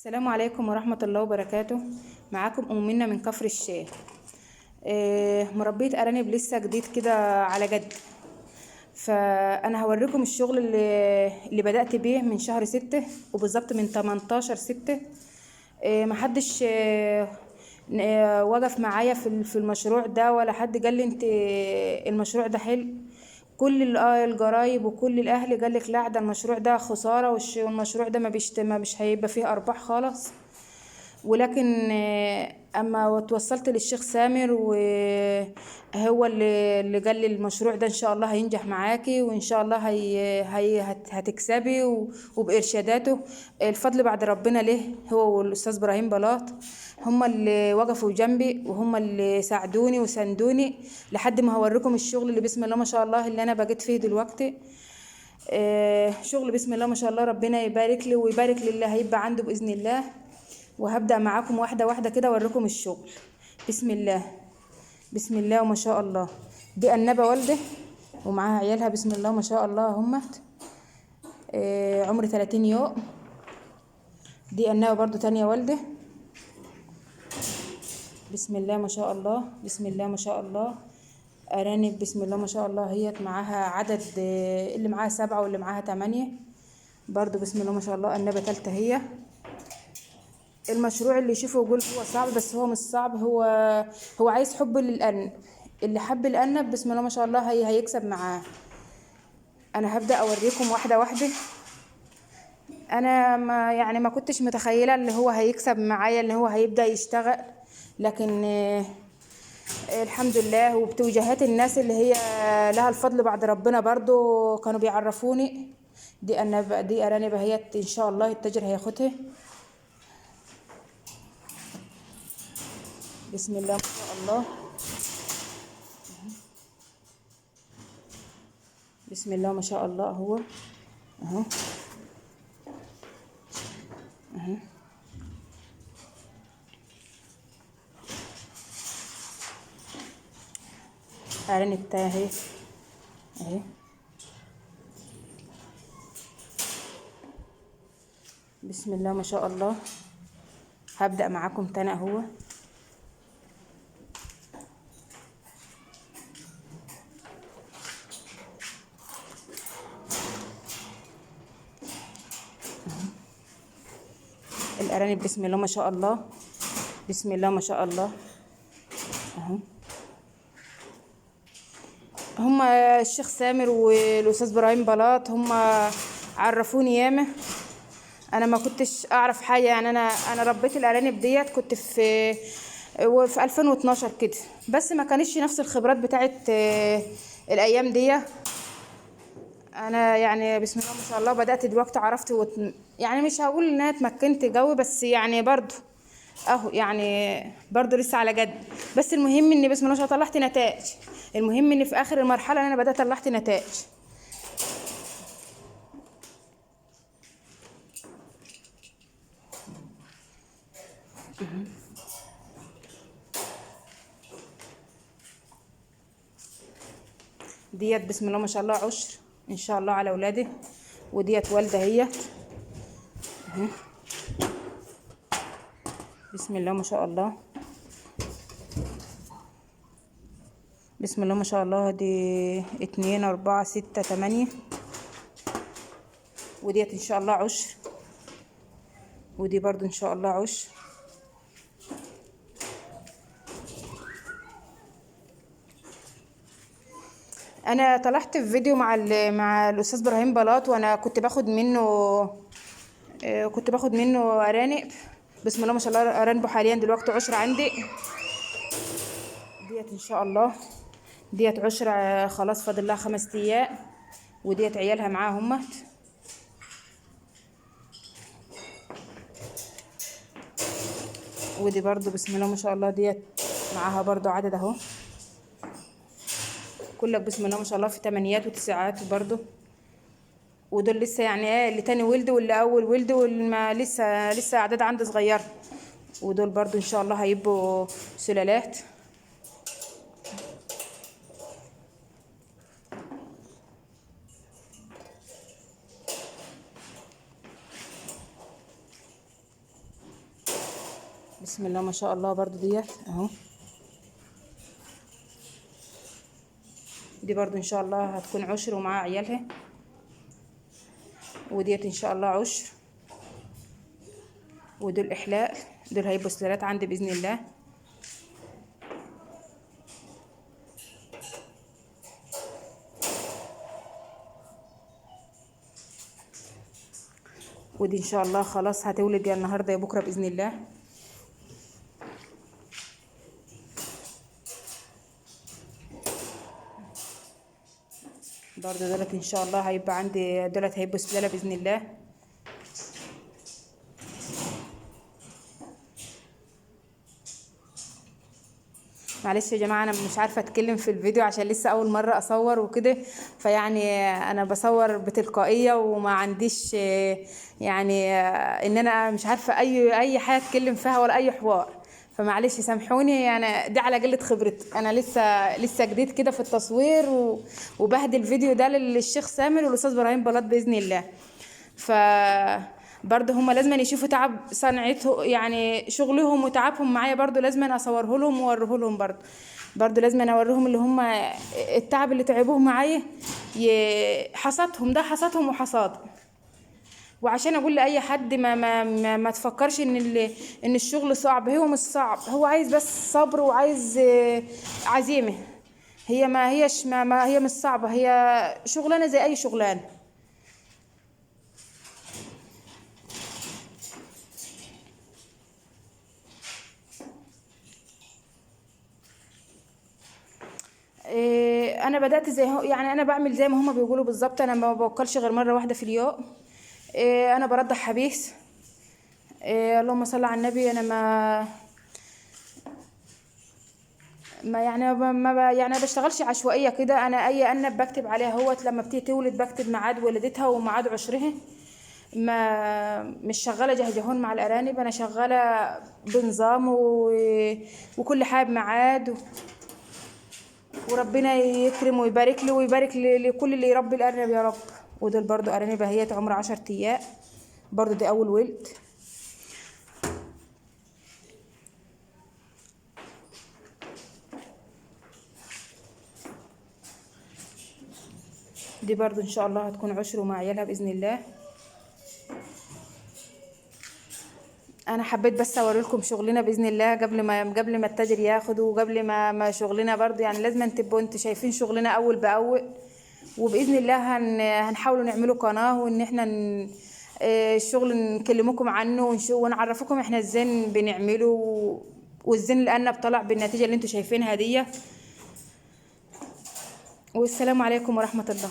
السلام عليكم ورحمة الله وبركاته. معاكم أم منى من كفر الشيخ. مربية أرانب لسه جديد كده على جد، فأنا هوريكم الشغل اللي بدأت بيه من شهر 6 وبالظبط من 18/6. محدش وقف معايا في المشروع ده، ولا حد قال لي انت المشروع ده حلو. كل الجرايب وكل الاهل قال لك لا ده المشروع ده خسارة، والمشروع ده ما مش هيبقى فيه ارباح خالص. ولكن اما توصلت للشيخ سامر، وهو اللي قال لي المشروع ده ان شاء الله هينجح معاكي، وان شاء الله هتكسبي، وبارشاداته الفضل بعد ربنا له هو والاستاذ ابراهيم بلاط، هم اللي وقفوا جنبي وهم اللي ساعدوني وساندوني لحد ما هوريكم الشغل اللي بسم الله ما شاء الله اللي انا بقيت فيه دلوقتي. شغل بسم الله ما شاء الله، ربنا يبارك لي ويبارك للي هيبقى عنده باذن الله. وهبدأ معاكم واحدة واحدة كده اوريكم الشغل. بسم الله بسم الله وما شاء الله. دي أنبة والده ومعاها عيالها بسم الله ما شاء الله، همت عمر 30 يوم. دي أنبة برضو تانية والده، بسم الله ما شاء الله بسم الله ما شاء الله. أرانب بسم الله ما شاء الله، هي معاها عدد، اللي معاها 7 واللي معاها 8 برضو بسم الله ما شاء الله. أنبة تالتة هي. المشروع اللي يشوفه يقول هو صعب، بس هو مش صعب، هو عايز حب للأرنب. اللي حب الأرنب بسم الله ما شاء الله هيكسب معاه. انا هبدأ اوريكم واحدة واحدة. انا ما كنتش متخيلة اللي هو هيكسب معايا، اللي هو هيبدأ يشتغل، لكن الحمد لله. وبتوجيهات الناس اللي هي لها الفضل بعد ربنا برضو كانوا بيعرفوني. دي أرنب، دي أرانب اهيت ان شاء الله التاجر هياخدها بسم الله ما شاء الله بسم الله ما شاء الله. اهو اهو اهو ارانب اهي اهي. بسم الله ما شاء الله. هبدأ معاكم تاني اهو. الأرانب بسم الله ما شاء الله بسم الله ما شاء الله اهو. هما الشيخ سامر والأستاذ إبراهيم بلاط هما عرفوني ياما، انا ما كنتش اعرف حاجة. يعني انا ربيت الأرانب ديت كنت في 2012 كده، بس ما كانتش نفس الخبرات بتاعت الايام دي. انا يعني بسم الله ما شاء الله بدات دلوقتي عرفت يعني مش هقول ان انا اتمكنت قوي، بس يعني برضو اهو، يعني برضو لسه على جد. بس المهم ان بسم الله ما شاء الله طلعت نتائج. المهم ان في اخر المرحلة انا بدات طلعت نتائج. ديت بسم الله ما شاء الله 10 ان شاء الله على اولاده، وديت والده اهيت بسم الله ما شاء الله بسم الله ما شاء الله. دي 2 4 6 8، وديت ان شاء الله 10، ودي برضو ان شاء الله 10. انا طلعت في فيديو مع الاستاذ ابراهيم بلاط، وانا كنت باخد منه ارانب بسم الله ما شاء الله. ارانبه حاليا دلوقتي 10 عندي. ديت ان شاء الله ديت 10 خلاص فاضل لها 5 ايام، وديت عيالها معاها همت. ودي برضو بسم الله ما شاء الله ديت معاها برضو عدد اهو، كلك بسم الله ما شاء الله في 8 و9 برضو. ودول لسه يعني ايه اللي تاني ولد واللي اول ولد واللي لسه اعداد عندي صغيرة. ودول برضو ان شاء الله هيبقوا سلالات. بسم الله ما شاء الله. برضو ديت اهو، دي برضو ان شاء الله هتكون عشر ومعاها عيالها. وديت ان شاء الله عشر. ودول احلال، دول هيبقوا سلالات عندي باذن الله. ودي ان شاء الله خلاص هتولد يا النهارده يا بكره باذن الله. برضه دولت ان شاء الله هيبقى عندي، دولت هيبقوا سلالة باذن الله. معلش يا جماعة انا مش عارفه اتكلم في الفيديو عشان لسه اول مرة اصور وكده، فيعني انا بصور بتلقائيه وما عنديش يعني ان انا مش عارفه اي حاجة اتكلم فيها ولا اي حوار، فمعلش سامحوني، انا دي على قلة خبرتي، انا لسه جديد كده في التصوير وبهدي الفيديو ده للشيخ سامر والاستاذ ابراهيم بلاط باذن الله. ف برضه هما لازم يشوفوا تعب صنعته، يعني شغلهم وتعبهم معايا، برضه لازم اصوره لهم واوريه لهم، برضه لازم اوريهم اللي هما التعب اللي تعبوه معايا حصادهم، ده حصادهم وحصاد. وعشان اقول لاي حد ما ما ما, ما تفكرش ان الشغل صعب، هو مش صعب، هو عايز بس صبر وعايز عزيمة. هي ما هيش ما, ما هي مش صعبة، هي شغلانة زي اي شغلانة. انا بدات زي يعني انا بعمل زي ما هما بيقولوا بالظبط، انا ما باكلش غير مرة واحدة في اليوم. انا برضع حبيس. اللهم صل على النبي. انا ما ما يعني ما يعني ما بشتغلش عشوائية كده، انا اي ارنب بكتب عليها هوت لما بتيجي تولد بكتب ميعاد ولادتها وميعاد عشرها. ما مش شغالة جهجهون مع الارانب، انا شغالة بنظام وكل حاجة بميعاد وربنا يكرم ويبارك له ويبارك لكل اللي يربي الارنب يا رب. ودول برضو ارانب اهيت عمر 10 ايام، برضو دي اول ولد. دي برضو ان شاء الله هتكون عشر ومع عيالها باذن الله. انا حبيت بس اوريلكم شغلنا باذن الله قبل ما التاجر ياخد، وقبل ما شغلنا برضو، يعني لازم تبقوا انتوا شايفين شغلنا اول باول. وباذن الله هنحاولوا نعملوا قناة، وان احنا الشغل نكلمكم عنه ونعرفكم احنا ازاي بنعمله وازاي الارنب طلع بالنتيجة اللي انتوا شايفينها دي. والسلام عليكم ورحمة الله.